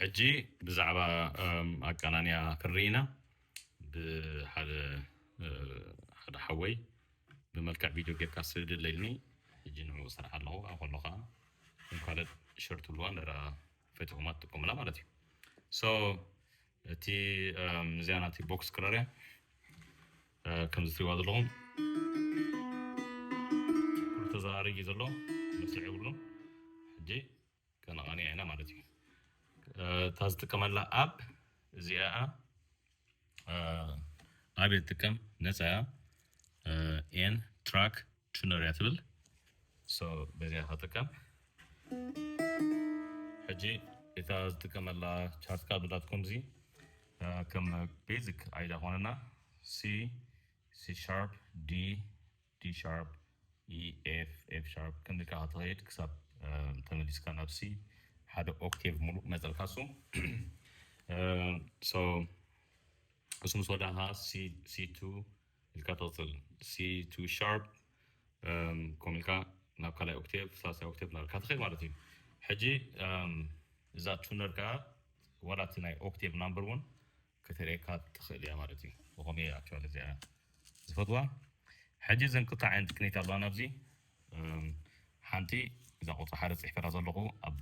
ሕጂ ብዛዕባ ኣቀናንያ ክንርኢ ኢና። ብሓደ ሓደ ሓወይ ብመልክዕ ቪድዮ ጌርካ ስደደለይልኒ። ሕጂ ንኡ ሰርሓ ኣለኹ። ኣብ ከሎ ከዓ ካልእ ሸርት ብልዋ ንራ ፈቲኹማ ትጥቀሙላ ማለት እዩ። So እቲ እዚኣ ናቲ ቦክስ ክረርያ ከምዚ ትሪዋ ዘለኹም ተዘራሪጊ ዘሎ መስርዕ የብሉን። ሕጂ ከነቐንያ ኢና ማለት እዩ። እታ ዝጥቀመላ ኣፕ እዚኣ ኣብ የትጥቀም ነፃ እያ። ኤን ትራክ ቱነር እያ ትብል። በዚኣ ከጥቀም። ሕጂ እታ ዝጥቀመላ ቻርት ካብ ዳት ኮም እዚ ከም ቤዚክ ኣይዳ ኮነና ሲ፣ ሲ ሻርፕ፣ ዲ፣ ዲ ሻርፕ፣ ኢ፣ ኤፍ፣ ኤፍ ሻርፕ ከምዚ ከዓ ትኸይድ ክሳብ ተመሊስካ ናብ ሲ ሓደ ኦክቴቭ ሙሉእ መፀልካ እሱ። እሱ ምስ ወዳእካ ሲ ቱ ኢልካ ትቕፅል። ሲ ቱ ሻርፕ ከም ኢልካ ናብ ካልኣይ ኦክቴቭ፣ ሳልሳይ ኦክቴቭ ናልካ ትኸይድ ማለት እዩ። ሕጂ እዛ ቱነር ከዓ ዋላ እቲ ናይ ኦክቴቭ ናምበር እውን ከተርእየካ ትኽእል እያ ማለት እዩ። ብኸመይ ኣክቹዋሊ እዚኣ ዝፈትዋ። ሕጂ እዘን ክልተ ዓይነት ቅኒት ኣለዋ ናብዚ። ሓንቲ እዛ ቁፅሪ ሓደ ፅሒፈላ ዘለኹ ኣብ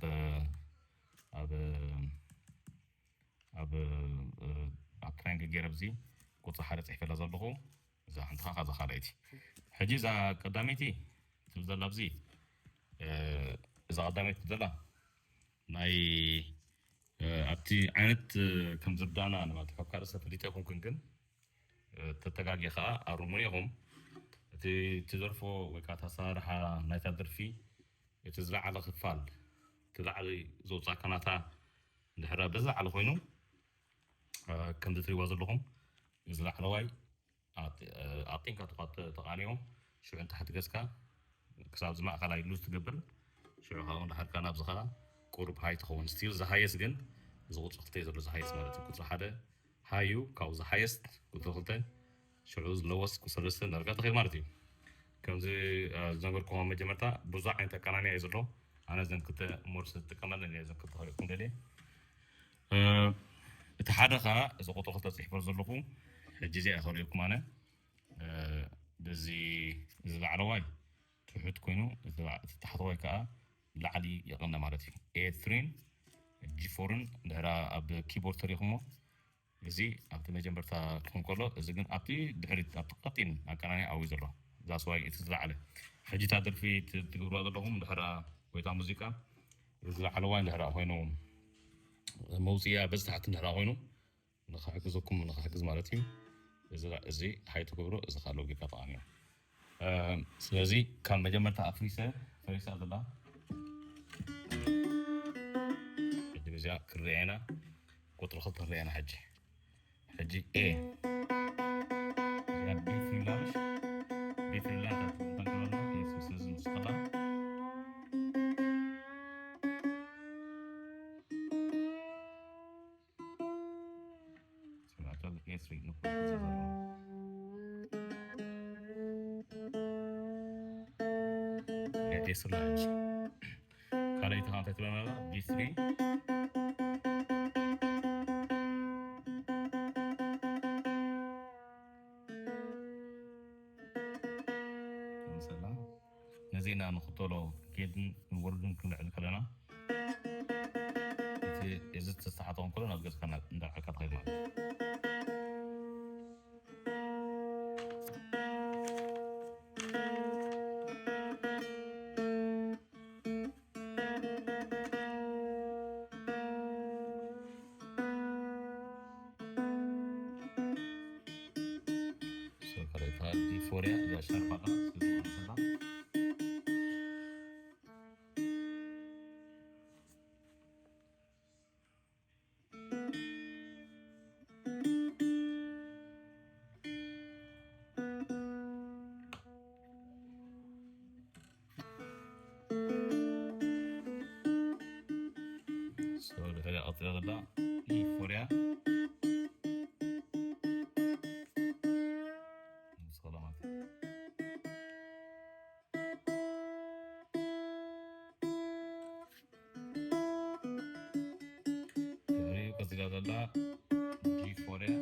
ኣብ ኣብ ኣብ ትራያንግል ገይረ ኣብዚ ቁፅሪ ሓደ ፅሒፈላ ዘለኹ። እዛ ሓንቲ ከዓ እዛ ካልኣይቲ። ሕጂ እዛ ቀዳመይቲ ትብል ዘላ ኣብዚ እዛ ቀዳመይቲ ትብል ዘላ ናይ ኣብቲ ዓይነት ከም ዝርዳና ንማለት ካብ ካልእ ሰብ ፈሊጠ ኣይኮንኩን፣ ግን ተተጋጊ ከዓ ኣርሙን ኢኹም። እቲ ትደርፎ ወይ ከዓ ኣሰራርሓ ናይታ ደርፊ እቲ ዝለዓለ ክፋል እቲ ላዕሊ ዘውፃእካ ናታ እንድሕር በዚ ላዕሊ ኮይኑ ከምዚ ትሪእዋ ዘለኹም እዚ ላዕለዋይ ኣጢንካ ተቋ ተቓንዮም ሽዑ ንታሕቲ ገፅካ ክሳብ ዝማእኸላይ ሉዝ ትገብር። ሽዑ ካብኡ እንዳሓድካ ናብዚ ከዓ ቁሩብ ሃይ ትኸውን። ስቲል ዝሃየስ ግን እዚ ቁፅሪ ክልተ እዩ ዘሎ ዝሃየስ ማለት እዩ። ቁፅሪ ሓደ ሃይ እዩ፣ ካብኡ ዝሃየስት ቁፅሪ ክልተ ሽዑ ዝለወስ ቁፅሪ ሰለስተ እንዳልካ ትኸይድ ማለት እዩ። ከምዚ ዝነገርኩም ኣብ መጀመርታ ብዙሕ ዓይነት ኣቀናንያ እዩ ዘሎ። ኣነ ዘን ክልተ ሞርስ ዝጥቀመለን እየ ዘን ክልተ ክሪእኩም ደልየ። እቲ ሓደ ከዓ እዚ ቁፅሪ ክልተ ፅሒፈ ዘለኹ ሕጂ እዚኣ ይኸርእየኩም ኣነ በዚ እዚ ላዕለዋይ ትሑት ኮይኑ እቲ ታሕተዋይ ከዓ ላዕሊ ይቐነ ማለት እዩ። ኤ ትሪን ጂ ፎርን ድሕራ ኣብ ኪቦርድ ተሪኹሞ እዚ ኣብቲ መጀመርታ ክኸውን ከሎ እዚ ግን ኣብቲ ድሕሪት ኣብቲ ቀጢን ኣቀናንያ ኣብዩ ዘሎ ዛስዋይ እቲ ዝለዓለ ሕጂ እታ ደርፊ ትግብርዋ ዘለኹም ድሕራ ወይታ ሙዚቃ እዚ ላዕለዋይ ድሕራ ኮይኑ መውፅያ በዚ ታሕቲ ድሕራ ኮይኑ ንክሕግዘኩም ንክሕግዝ ማለት እዩ። እዚ እዚ ሃይ ትገብሮ እዚ ካልኦ ጌርካ ተቃንዮ። ስለዚ ካብ መጀመርታ ኣፍሪሰ ፈሪሳ ዘላ ሕጂ በዚኣ ክንሪኣ ኢና። ቁፅሪ ክልተ ንሪኣ ኢና ሕጂ። ሕጂ ኤ እዚኣ ቢ ትሪላሽ ቢ ትሪላሽ ስለዚ ንስኸላ ካልኣይቲ ከዓ እንታይ ትብለና ኣላ? ቢ ትሪ ነዚና ንኽተሎ ጌድን ወርድን ክንልዕል ከለና እቲ እዚ ዝተስተሓተ ከሎ ናብ ገጽካ እንዳልዓልካ ትኸይድ ማለት እዩ። ድሕሪኣ ቀፂላ ዘላ ኢ ፎር እያ። ሰላማት። ጂ ፎር እያ።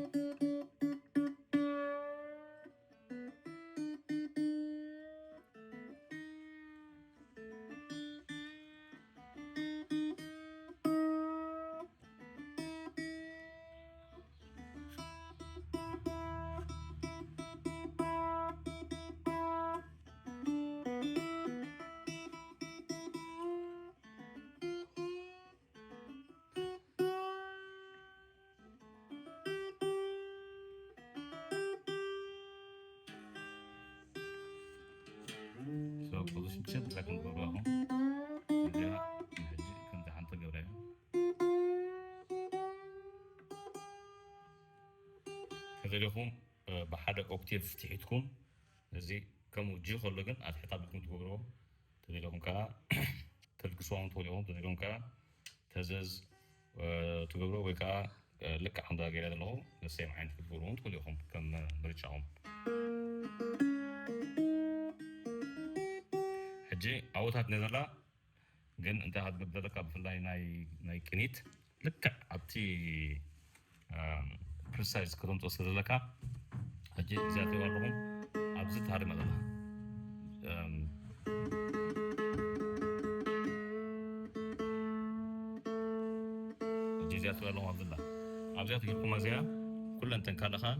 So position check እዛ ከም ትገብርዋ ኢኹም። እዚኣ ንሕጂ ከምዚ ሓንቲ ገብራ እያ። ተደሊኹም፣ እ፣ ብሓደ ኦክቴቭ ትሒትኩም፣ እዚ ከምኡ ጂ ከሎ ግን ኣብ ትሕቲ ኣቢልኩም ትገብርዎ። ተደሊኹም ከዓ ተልግስዋ እውን ትኽእሉ ኢኹም። ተደሊኹም ከዓ ተዘዝ፣ እ፣ ትገብርዎ ወይ ከዓ፣ እ፣ ልክዕ ከምዛ ገይረ ዘለኹ ንሰም ዓይነት ክትገብሩ እውን ትኽእሉ ኢኹም ከም ምርጫኹም። ሕጂ ኣብታት ነዘላ ግን እንታይ ክትገብር ዘለካ፣ ብፍላይ ናይ፣ ናይ ቅኒት ልክዕ ኣብቲ፣ እም፣ ፕሪሳይዝ ከተምፅኦ ስለ ዘለካ፣ ሕጂ እዚኣ ትሪእዋ ኣለኹም፣ ኣብዚ ትሃርማ ዘላ። እም፣ ሕጂ እዚኣ ትሪእዋ ኣለኹም ኣብዚ ዘላ። ኣብዚኣ ትሪእኩማ እዚኣ ኩለን እተን ካልእ ከዓ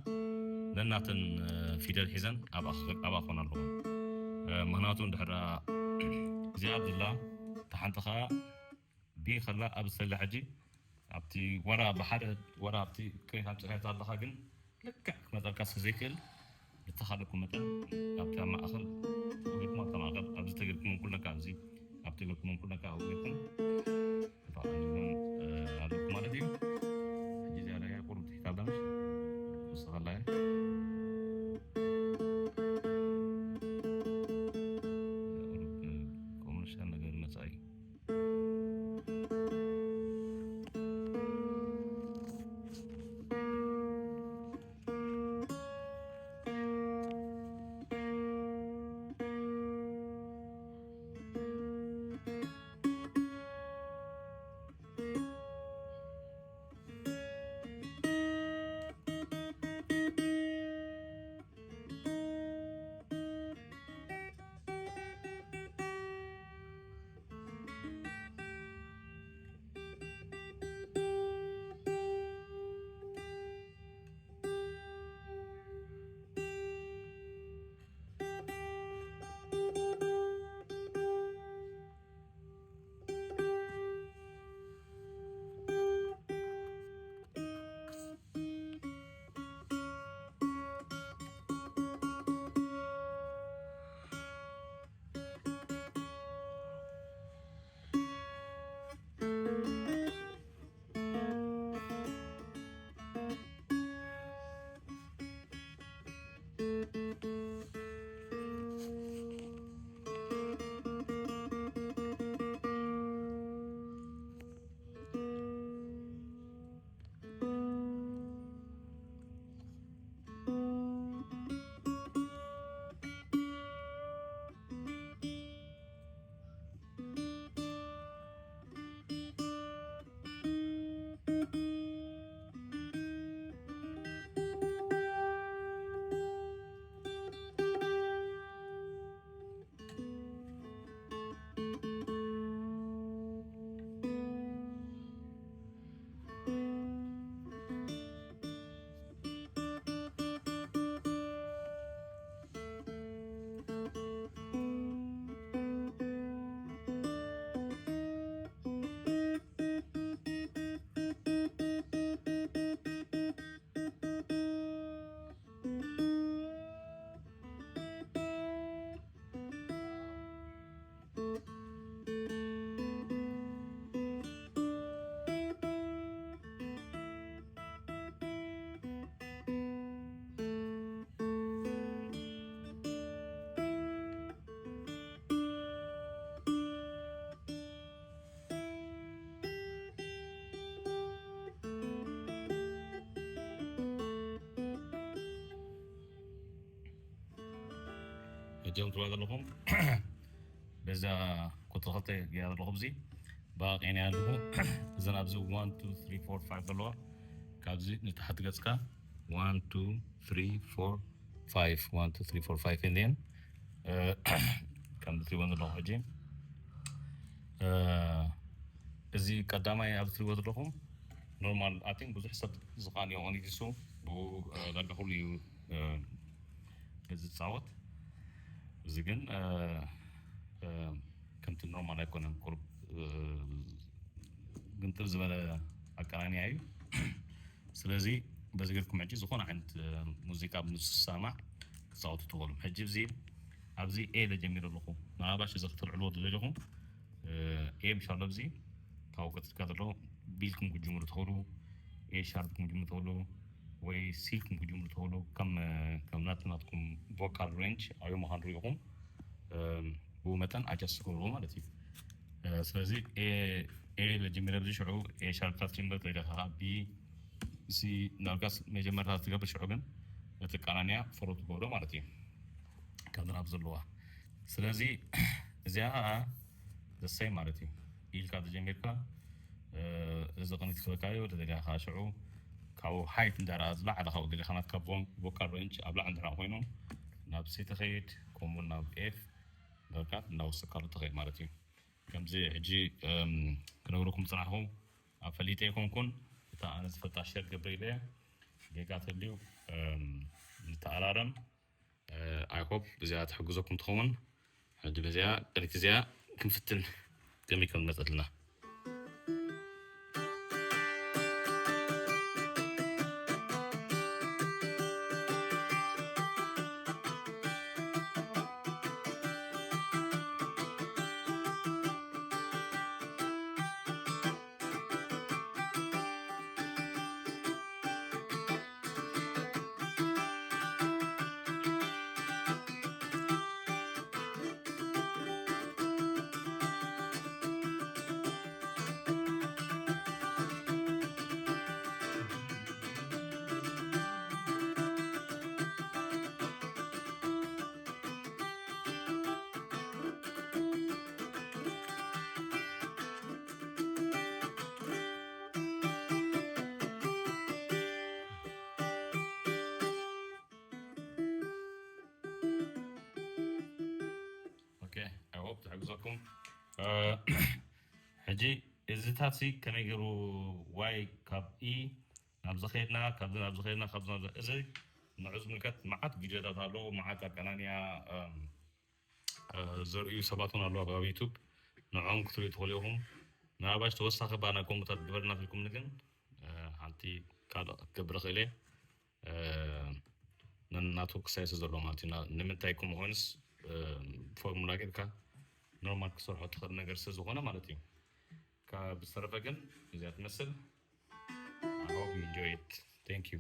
ነናተን፣ እ፣ ፊደል ሒዘን ኣብኣ፣ ኣብኣ ክኾና ኣለኹም። እ፣ ምኽንያቱ እንድሕር ደኣ እዚኣ ኣብዚላ፣ እታ ሓንቲ ከዓ ቢ ከላ ኣብ ዝተላ ሕጂ ኣብቲ ወራ ብሓደ ወራ ኣብቲ ቅኒት ኣብ ጽሕያታ ኣለኻ፣ ግን ልክዕ ክመጸልካ ስለ ዘይክእል ብተኻለኩም መጠን ኣብቲ ኣብ ማእኸል ተወጊድኩም ኣብታ ማእኸል ኣብዚ ተገርኩም ኩለካ ኣብዚ ኣብ ተገርኩም ኩለካ ኣብ ገርኩም ተፋቐድኩም ኣለኩም ማለት እዩ። ሕጂ እዚኣ ቁሩብ ትሒት ኣላ ምሽ ክውስኸላ እየ። ቁሩብ ኮመርሻል ነገር መጻኢ። እዚኦም ትሪእዋ ዘለኹም በዛ ቁፅሪ ክልተ ገይራ ዘለኹ፣ እዚ ብኣቕ እየ ኣለኹ። እዘን ኣብዚ ዋን ቱ ትሪ ፎር ፋይቭ ዘለዋ ካብዚ ንታሕቲ ገጽካ one two three four five one two three four five and then ከም ትሪእዎ ዘለኹም ሕጂ እዚ ቀዳማይ ኣብ ትሪእዎ ዘለኹም ኖርማል ኣይ ቲንክ ብዙሕ ሰብ ዝቃንዮ ኦኒዲሱ ብኡ ዳርጋ ኩሉ እዩ ዝፃወት። እዚ ግን ከምቲ ኖርማል ኣይኮነን። ቁሩብ ግንጥል ዝበለ ኣቀናንያ እዩ። ስለዚ በዚ ጌርኩም ሕጂ ዝኾነ ዓይነት ሙዚቃ ምስ ዝሰማዕ ክትፃወቱ ትኽእሉ። ሕጂ እዚ ኣብዚ ኤ ኢለ ጀሚረ ኣለኹ። ንኣባሽ እዚ ክትልዕልዎ ትደልኹም ኤ ምሻሎ ኣብዚ ካብኡ ቀፂልካ ዘሎ ቢ ኢልኩም ክትጅምሩ ትኽእሉ፣ ኤ ሻርፕ ክትጅምሩ ትኽእሉ ወይ ሲ ኢልኩም ክትጅምሩ ትኽእሉ። ከም ከም ናትናትኩም ቮካል ሬንጅ ኣበይ ምዃኑ ርኢኹም ብኡ መጠን ኣጃስት ክገብርዎ ማለት እዩ። ስለዚ ኤ ለጅምር ኣብዚ ሽዑ ኤ ሻርፕ ክትጅምር ትኽእል ኢኻ። ቢ ሲ እንዳልካስ መጀመርታ ትገብር ሽዑ ግን እቲ ቀናንያ ፈሮ ትገብሮ ማለት እዩ። ከምዚ ናብ ዘለዋ ስለዚ እዚኣ ከዓ ደሰይ ማለት እዩ ኢልካ ተጀሚርካ እዚ ቅኒት ክበካዮ ተደሊኻ ከዓ ሽዑ ካብኡ ሃይት እንዳረኣ ዝለዓለ ካብኡ ደሊኻ ናትካ ቮካል ሬንጅ ኣብ ላዕሊ እንድራ ኮይኑ ናብ ሲ ትኸይድ ከምኡ ናብ ኤፍ ዳርካ እናወሰካሉ ትኸይድ ማለት እዩ። ከምዚ ሕጂ ክነግረኩም ዝፅናሕኹ ኣብ ፈሊጠ ኣይኮንኩን እታ ኣነ ዝፈልጣ ሸር ገብረ ኢለ ጌጋ ተልዩ ንተኣራረም። ኣይ ሆፕ ብዚኣ ትሕግዘኩም ትኸውን። ሕጂ በዚኣ ቅሪት እዚኣ ክንፍትን ከመይ ከም ንመፀልና። ኦኬ፣ I hope ትሕግዘኩም። ሕጂ እዚታት ሲ ከመይ ገይሩ ዋይ ካብ ኢ ናብዚ ከይድና ካብዚ ናብዚ ከይድና ካብዚ ናብዚ እዚ ንዑ ዝምልከት መዓት ቪድዮታት ኣለዉ፣ መዓት ኣቀናንያ ዘርእዩ ሰባት እውን ኣለዉ ኣብ ዩቱብ። ንዕኦም ክትሪኡ ትኽእሉ ኢኹም። ምናልባሽ ተወሳኺ ባና ከምኡታት ግበርና ትልኩምኒ ግን ሓንቲ ካልእ ክትገብር እኽእል እየ። ነናቱ ክሳይስ ዘሎ ማለት እዩ። ንምንታይ ከምኡ ኮይኑስ ፎርሙላ ጌርካ ኖርማል ክሰርሖ ትኽእል ነገር ስለ ዝኾነ ማለት እዩ። ካብ ዝተረፈ ግን እዚኣ ትመስል። I hope you enjoy it. Thank you.